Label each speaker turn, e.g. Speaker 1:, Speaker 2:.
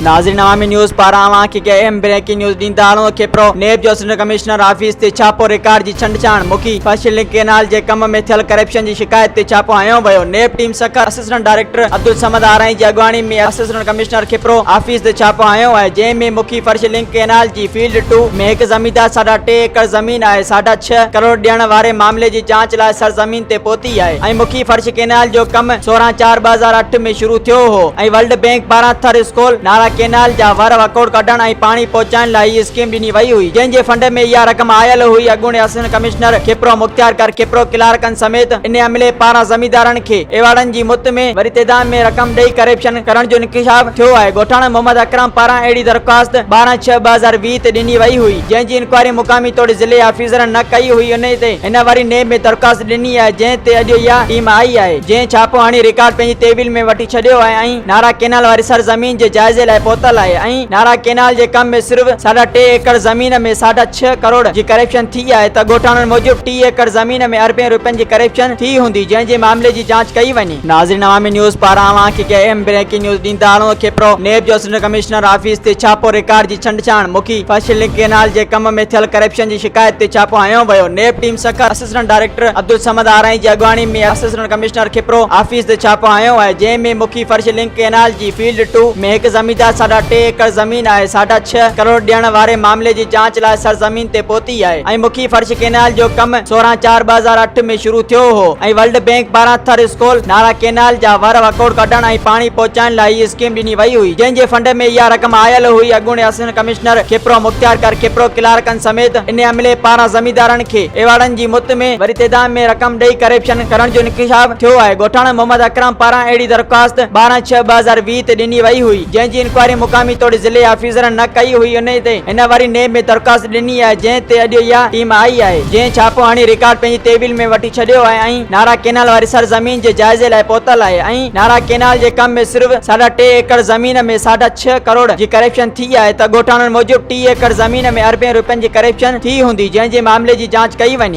Speaker 1: ناظرين عوامي نيوز پاران اوهان کي اهم بريڪنگ نيوز ڏيندا هلون کيپرو نيب جو اسسٽنٽ ڪمشنر آفيس تي ڇاپو رڪارڊ جي ڇنڊڇاڻ مکي فرش لنڪ ڪينال جي ڪم ۾ ٿيل ڪرپشن جي شڪايت تي ڇاپو هنيو ويو NAB team Sukkur assistant director Abdul Samad Arain جي اڳواڻي ۾ اسسٽنٽ ڪمشنر کپرو آفيس تي ڇاپو هنيو آهي جنهن ۾ مکي فرش لنڪ ڪينال جي فيلڊ ٽو ۾ هڪ زميندار ساڍا ٽي ايڪڙ زمين آهي ساڍا ڇهه ڪروڙ ڏيڻ واري معاملي جي جاچ لاء سرزمين تي پهتي آهي ۽ مکي فرش ڪينال جو ڪم 16 چار 2008 ۾ شروع ٿيو هو ۽ ورلڊ بينڪ پاران ٿر اسڪول نارا ڪينال جا ور وڪوڙ ڪڍڻ ۽ پاڻي پهچائڻ لاء هي اسڪيم ڏني وئي هئي جنهن جي فنڊ ۾ اها رقم آيل هئي اڳوڻي اسسٽنٽ ڪمشنر کپرو مختيار ڪر کپرو ڪلارڪن سميت ان عملي پاران زميندارن کي ايوارڊن جي مت ۾ وڏي تعداد ۾ رقم ڏئي ڪرپشن ڪرڻ جو انڪشاف ٿيو آهي ڳوٺاڻن محمد اڪرم پاران اهڙي درخواست 12 ڇهه 2020 تي ڏني وئي هئي جنهن جي انڪوائري مقامي توڙي ضلعي آفيسرن نه ڪئي هئي انهي تي هن وري نيب ۾ درخواست ڏني آهي جنهن تي اڄ اها ٽيم آئي آهي جنهن ڇاپو هڻي رڪارڊ پنهنجي تحويل ۾ وٺي ڇڏيو آهي ۽ نارا ڪينال واري سر زمين جي جائزي لاء پهتل آهي ۽ نارا ڪينال جي ڪم ۾ صرف ساڍا ٽي ايڪڙ زمين ۾ ساڍا ڇهه ڪروڙ جي ڪرپشن ٿي آهي ته ڳوٺاڻن موجب ٽي ايڪڙ زمين ۾ اربين روپين جي ڪرپشن ٿي هوندي جنهن جي معاملي جي جاچ ڪئي وڃي. ناظرين عوامي نيوز پاران اوهان کي اهم بريڪنگ نيوز ڏيندا هلون کپرو نيب جو اسسٽنٽ ڪمشنر آفيس تي ڇاپو رڪارڊ جي ڇنڊڇاڻ مکي فرش لنڪ ڪينال جي ڪم ۾ ٿيل ڪرپشن جي شڪايت تي ڇاپو هنيو ويو NAB team Sukkur assistant director Abdul Samad Arain جي اڳواڻي ۾ اسسٽنٽ ڪمشنر کپرو آفيس تي ڇاپو هنيو آهي جنهن ۾ مکي فرش لنڪ ڪينال جي فيلڊ ٽو ۾ هڪ زميندار ساڍا ٽي ايڪڙ زمين آهي ساڍا ڇهه ڪروڙ ڏيڻ واري معاملي جي جاچ لاء سرزمين تي پهتي آهي ۽ مکي فرش ڪينال جو ڪم 16 چار 2008 ۾ شروع ٿيو هو ۽ ورلڊ بينڪ پاران ٿر اسڪول نارا ڪينال جا ور وڪوڙ ڪڍڻ ۽ پاڻي پهچائڻ لاء هي اسڪيم ڏني وئي هئي جنهن جي فنڊ ۾ اها رقم آيل هئي اڳوڻي اسسٽنٽ ڪمشنر کپرو مختيار ڪر کپرو ڪلارڪن سميت ان عملي پاران زميندارن کي ايوارڊن جي مت ۾ وڏي تعداد ۾ رقم ڏئي ڪرپشن ڪرڻ جو انڪشاف ٿيو آهي ڳوٺاڻن محمد اڪرم پاران اهڙي درخواست 12 ڇهه 2020 تي ڏني وئي هئي جنهن جي انڪوائري مقامي توڙي ضلعي آفيسرن نه ڪئي هئي انهي تي هن وري نيب ۾ درخواست ڏني آهي جنهن تي اڄ اها ٽيم آئي آهي جنهن ڇاپو هڻي رڪارڊ پنهنجي تحويل ۾ وٺي ڇڏيو آهي ۽ نارا ڪينال واري سر زمين جي جائزي لاء پهتل آهي ۽ نارا ڪينال جي ڪم ۾ صرف ساڍا ٽي ايڪڙ زمين ۾ ساڍا ڇهه ڪروڙ جي ڪرپشن ٿي آهي ته ڳوٺاڻن موجب ٽي ايڪڙ زمين ۾ اربين روپين جي ڪرپشن ٿي هوندي جنهن جي معاملي جي جاچ ڪئي وڃي.